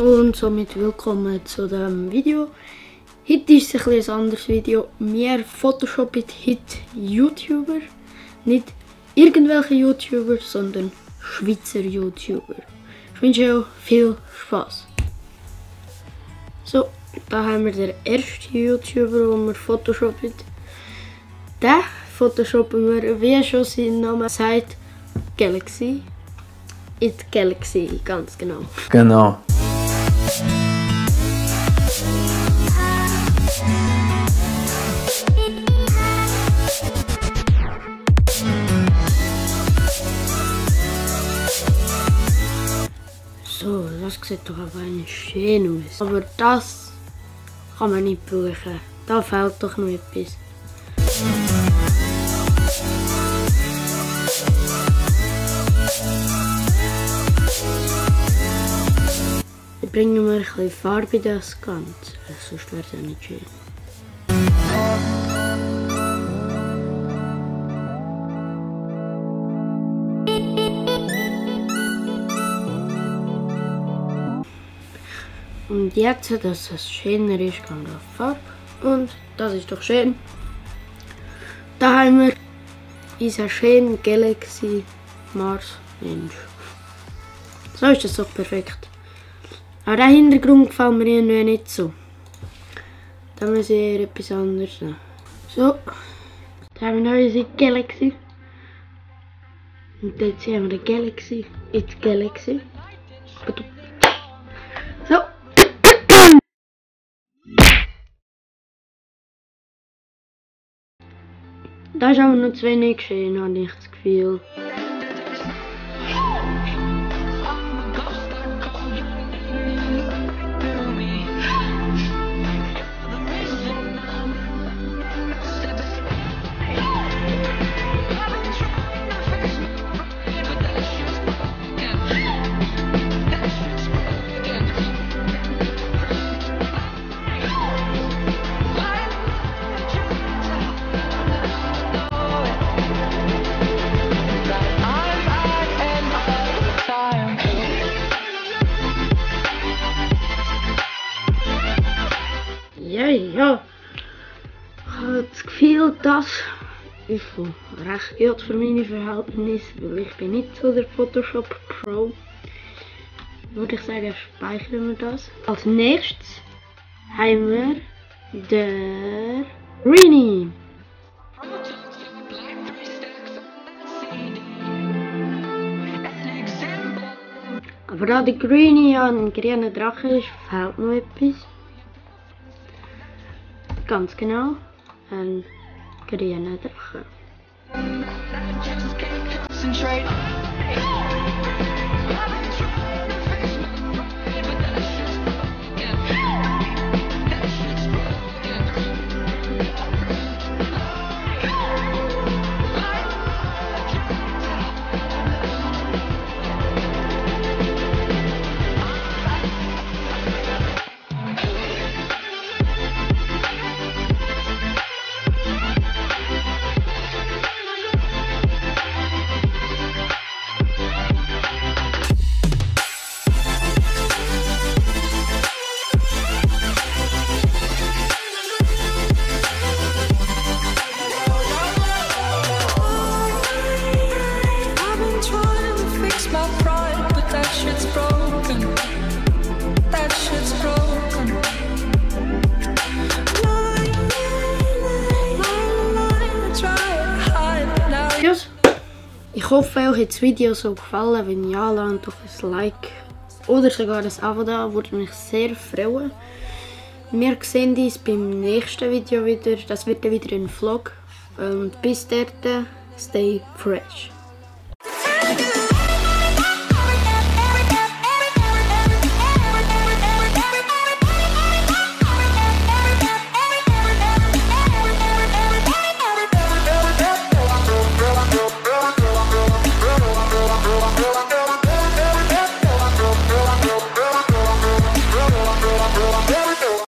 Und somit willkommen zu diesem Video. Heute ist es ein anderes Video. Wir photoshoppen heute YouTuber. Nicht irgendwelche YouTuber, sondern Schweizer YouTuber. Ich wünsche euch viel Spaß. So, da haben wir den ersten YouTuber, den wir photoshoppen. Den photoshoppen wir, wie schon sein Name sagt, Galaxy. It Galaxy, ganz genau. Genau. So, das sieht doch aber schön aus. Aber das kann man nicht buchen. Da fehlt doch noch etwas. Dann bringen wir ein bisschen Farbe in das Ganze, sonst wäre es ja nicht schön. Und jetzt, dass es schöner ist, kommt auf Farbe. Und das ist doch schön. Da haben wir unseren schönen Galaxy Mars Mensch. So ist das doch perfekt. Aber der Hintergrund gefällt mir irgendwie nicht so. Da müssen wir etwas anderes nehmen. So, da haben wir noch unsere Galaxy. Und jetzt haben wir die Galaxy. It's Galaxy. So. Da ist aber noch zu wenig geschehen, habe ich das Gefühl. Ja, ich habe das Gefühl, das ist recht gut für meine Verhältnisse, weil ich bin nicht so der Photoshop Pro. Würde ich sagen, speichern wir das. Als nächstes haben wir den Greenie. Aber da der Greenie ein grüner Drache ist, fehlt noch etwas. Ganz genau, ein grüner Drache. Ich hoffe, euch hat das Video so gefallen. Wenn ja, lasst doch ein Like oder sogar ein Abo da, würde mich sehr freuen. Wir sehen uns beim nächsten Video wieder. Das wird dann wieder ein Vlog. Und bis dahin, stay fresh.